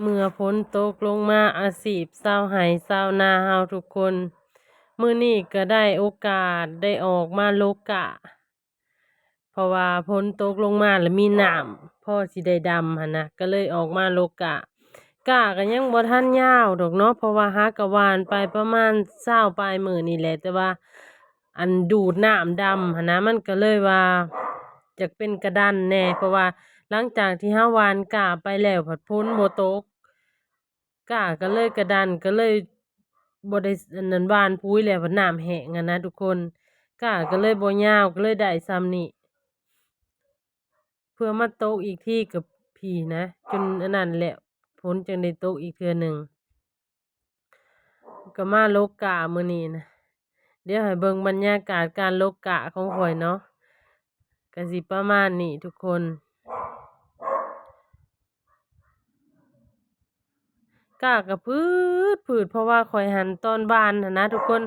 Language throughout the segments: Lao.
ເມື່ອຝົນຕົກລົງມາ ອາຊີບຊາວໄຮ່ຊາວນາເຮົາທຸກຄົນ ມື້ນີ້ກໍໄດ້ໂອກາດໄດ້ອອກມາຫຼົກກ້າ ເພາະວ່າຝົນຕົກລົງມາແລ້ວມີນ້ຳ ພໍຊິໄດ້ດຳຫັ້ນນະ ກໍເລີຍອອກມາຫຼົກກ້າ. ກ້າກໍຍັງບໍ່ທັນຍາວດອກເນາະ ເພາະວ່າຫາກໍຫວ່ານໄປປະມານຊາວປາຍມື້ນີ້ແຫຼະ ແຕ່ວ່າ ອັນດູດນ້ຳດຳຫັ້ນນະ ມັນກໍເລີຍວ່າຢາກເປັນກະດັນແດ່ ເພາະວ່າຫຼັງຈາກທີ່ເຮົາຫວ່ານກ້າໄປແລ້ວ ພັດຝົນບໍ່ຕົກ ກ້າກໍເລີຍກະດັນ ກໍເລີຍບໍ່ໄດ້ ອັນນັ້ນ ຫວ່ານປຸ໋ຍແລ້ວ ພັດນ້ຳແຫ້ງຫັ້ນນະທຸກຄົນ ກ້າກໍເລີຍບໍ່ຍາວ ກໍເລີຍໄດ້ຊ່ຳນີ້ ເພື່ອມາຕົກອີກທີກັບພີ້ນະ ຈົນອັນນັ້ນແຫຼະ ຝົນຈຶ່ງໄດ້ຕົກອີກເທື່ອໜຶ່ງ. ກໍມາຫຼົກກ້າມື້ນີ້ນະ ດຽວໃຫ້ເບິ່ງບັນຍາກາດການຫຼົກກ້າຂອງຂ້ອຍເນາະ ກໍຊິປະມານນີ້ທຸກຄົນ. ກ້າກໍພືດໆ ເພາະວ່າຂ້ອຍຫັ້ນຕອນຫວ່ານຫັ້ນນະທຸກຄົນ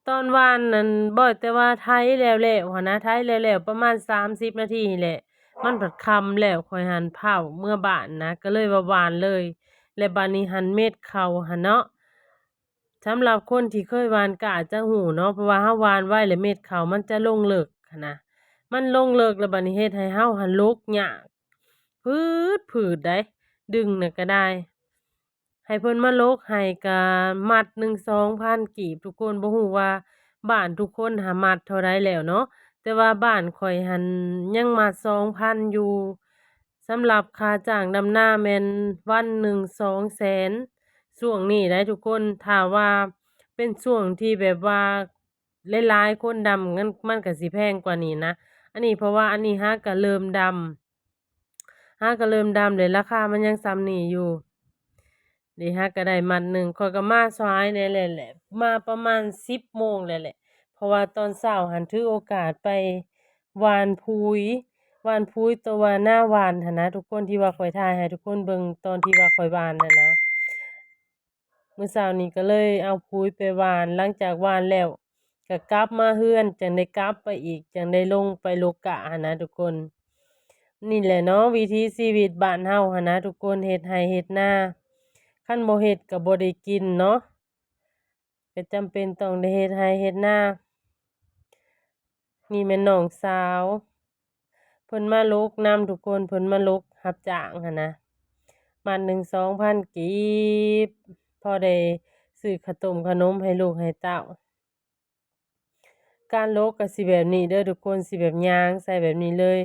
ຕອນຫວ່ານນັ້ນບໍ່ແຕ່ວ່າໄຖແລ້ວໆຫັ້ນນະ ໄຖແລ້ວໆປະມານສາມສິບນາທີນີ້ແຫຼະ ມັນພັດຄ່ຳແລ້ວ ຂ້ອຍຫັ້ນພ້າວເມືອບ້ານນະ ກໍເລີຍວ່າຫວ່ານເລີຍ ແລະບາດນີ້ຫັ້ນເມັດເຂົ້າຫັ້ນເນາະ ສຳລັບຄົນທີ່ເຄີຍຫວ່ານກໍອາດຈະຮູ້ເນາະ ເພາະວ່າເຮົາຫວ່ານໄວແລ້ວເມັດເຂົ້າມັນຈະລົງເລິກຫັ້ນນະ ມັນລົງເລິກແລ້ວບາດນີ້ເຮັດໃຫ້ເຮົາຫັ້ນຫຼົກຍາກ ພືດໆໃດ໋ ດຶງນະກໍໄດ້ ໃຫ້ເພິ່ນມາຫຼົກໃຫ້ກໍມັດໜຶ່ງສອງພັນກີບ ທຸກຄົນ ບໍ່ຮູ້ວ່າບ້ານທຸກຄົນຫາມັດເທົ່າໃດແລ້ວເນາະ ແຕ່ວ່າບ້ານຂ້ອຍຫັ້ນຍັງມັດສອງພັນຢູ່ ສຳລັບຄ່າຈ້າງດຳນາແມ່ນວັນໜຶ່ງສອງແສນ ຊ່ວງນີ້ໄດ໋ທຸກຄົນ ຖ້າວ່າເປັນຊ່ວງທີ່ແບບວ່າຫຼາຍໆຄົນດຳ ມັນ ມັນກໍຊິແພງກວ່ານີ້ນະ ອັນນີ້ ເພາະວ່າອັນນີ້ຫາກໍເລີ່ມດຳ ຫາກໍເລີ່ມດຳເລີຍ ລາຄາມັນຍັງຊ່ຳນີ້ຢູ່ ເດ ຫາກໍໄດ້ມັດໜຶ່ງ ຂ້ອຍກໍມາສາຍແດ່ແຫຼະ ມາປະມານສິບໂມງແລ້ວແຫຼະ ເພາະວ່າຕອນເຊົ້າຫັ້ນຖືໂອກາດໄປຫວ່ານພຸຍ ຫວ່ານພຸຍ ໂຕວ່ານາຫວ່ານຫັ້ນນະທຸກຄົນ ທີ່ວ່າຂ້ອຍຖ່າຍໃຫ້ທຸກຄົນເບິ່ງຕອນທີ່ວ່າຂ້ອຍຫວ່ານຫັ້ນນະ ມື້ເຊົ້ານີ້ກໍເລີຍເອົາປຸ໋ຍໄປຫວ່ານ ຫຼັງຈາກຫວ່ານແລ້ວກໍກັບມາເຮືອນ ຈັ່ງໄດ້ກັບໄປອີກ ຈັ່ງໄດ້ລົງໄປຫຼົກກ້າຫັ້ນນະທຸກຄົນ. ນີ້ແຫຼະເນາະ ວິຖີຊີວິດບ້ານເຮົາຫັ້ນນະທຸກຄົນ ເຮັດໄຮ່ເຮັດນາ ຄັນບໍ່ເຮັດກໍບໍ່ໄດ້ກິນເນາະ ກໍຈຳເປັນຕ້ອງໄດ້ເຮັດໄຮ່ເຮັດນາ. ນີ້ແມ່ນນ້ອງສາວ ເພິ່ນມາຫຼົກນຳທຸກຄົນ ເພິ່ນມາຫຼົກຮັບຈ້າງຫັ້ນນະ ມັດໜຶ່ງສອງພັນກີບ ພໍໄດ້ຊື້ເຂົ້າຕົ້ມເຂົ້າໜົມໃຫ້ລູກໃຫ້ເຕົ້າ. ການຫຼົກກໍຊິແບບນີ້ເດີທຸກຄົນ ຊິແບບຍ່າງໃສ່ແບບນີ້ເລີຍ.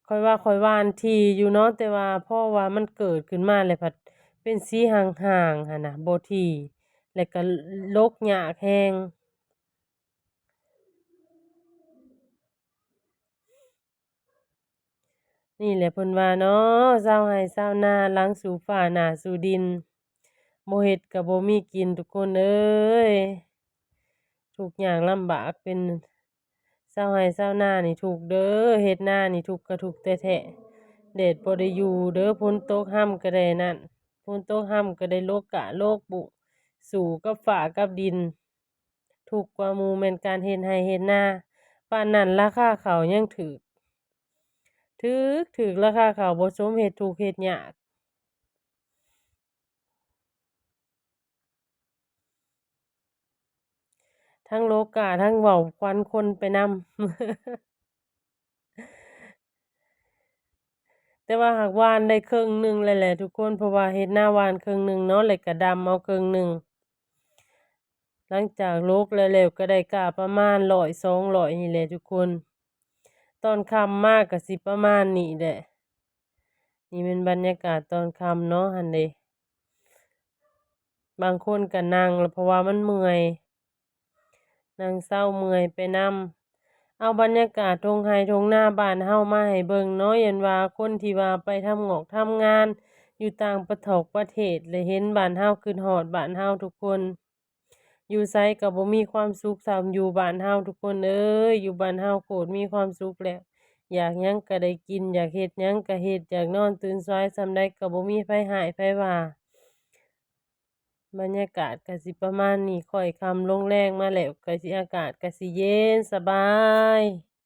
ຂ້ອຍວ່າຂ້ອຍຫວ່ານຖີ່ຢູ່ເນາະ ແຕ່ວ່າພໍວ່າມັນເກີດຂຶ້ນມາແລ້ວພັດເປັນສີຫ່າງໆຫັ້ນນະ ບໍ່ຖີ່ ແລ້ວກໍຫຼົກຍາກແຮງ. ນີ້ແຫຼະເພິ່ນວ່າເນາະ ຊາວໄຮ່ຊາວນາ ຫຼັງສູ່ຟ້າໜ້າສູ່ດິນ ບໍ່ເຮັດກໍບໍ່ມີກິນ ທຸກຄົນເອີຍ ທຸກຍາກລຳບາກ ເປັນຊາວໄຮ່ຊາວນານີ້ທຸກເດີ ເຮັດນານີ້ທຸກກໍທຸກແທ້ໆ ແດດບໍ່ໄດ້ຢູ່ເດີ ຝົນຕົກຮຳກໍໄດ້ນັ້ນ ຝົນຕົກຮຳກໍໄດ້ຫຼົກກ້າຫຼົກບຸ້ງ ສູ້ກັບຟ້າກັບດິນ. ທຸກກວ່າໝູ່ແມ່ນການເຮັດໄຮ່ເຮັດນາ ປານນັ້ນລາຄາເຂົ້າຍັງຖືກ ຖືກ ຖືກລາຄາເຂົ້າ ບໍ່ສົມເຮັດທຸກເຮັດຍາກ ທັງຫຼົກກ້າ ທັງເວົ້າຂວັນຄົນໄປນຳ. ແຕ່ວ່າຫາກຫວ່ານໄດ້ເຄິ່ງໜຶ່ງແລ້ວແຫຼະທຸກຄົນ ເພາະວ່າເຮັດນາຫວ່ານເຄິ່ງໜຶ່ງເນາະ ແລ້ວກໍດຳເອົາເຄິ່ງໜຶ່ງ ຫຼັງຈາກຫຼົກແລ້ວ ແລ້ວກໍໄດ້ກ້າປະມານຮ້ອຍສອງຮ້ອຍນີ້ແຫຼະທຸກຄົນ ຕອນຄ່ຳມາກໍຊິປະມານນີ້ແຫຼະ. ນີ້ແມ່ນບັນຍາກາດຕອນຄ່ຳເນາະ ຫັ້ນເດ ບາງຄົນກໍນັ່ງ ເພາະວ່າມັນເມື່ອຍ ນັ່ງເຊົາເມື່ອຍໄປນຳ. ເອົາບັນຍາກາດທົ່ງໄຮ່ທົ່ງນາບ້ານເຮົາມາໃຫ້ເບິ່ງເນາະ ຢ້ານວ່າຄົນທີ່ວ່າໄປທຳງອກທຳງານຢູ່ຕ່າງປະເທດ ແລະ ເຫັນບ້ານເຮົາ ຄຶດຮອດບ້ານເຮົາທຸກຄົນ. ຢູ່ໃສກໍບໍ່ມີຄວາມສຸກສ່ຳຢູ່ບ້ານເຮົາ ທຸກຄົນເອີຍ ຢູ່ບ້ານເຮົາໂຄດມີຄວາມສຸກແລ້ວ ຢາກຫຍັງກໍໄດ້ກິນ ຢາກເຮັດຫຍັງກໍເຮັດ ຢາກນອນຕື່ນສວາຍສ່ຳໃດກໍບໍ່ມີໃຜຮ້າຍໃຜວ່າ. ບັນຍາກາດກໍຊິປະມານນີ້ ຄ້ອຍຄ່ຳລົງແລງມາແລ້ວ ກໍຊິ ອາກາດກໍຊິເຢັນສະບາຍ.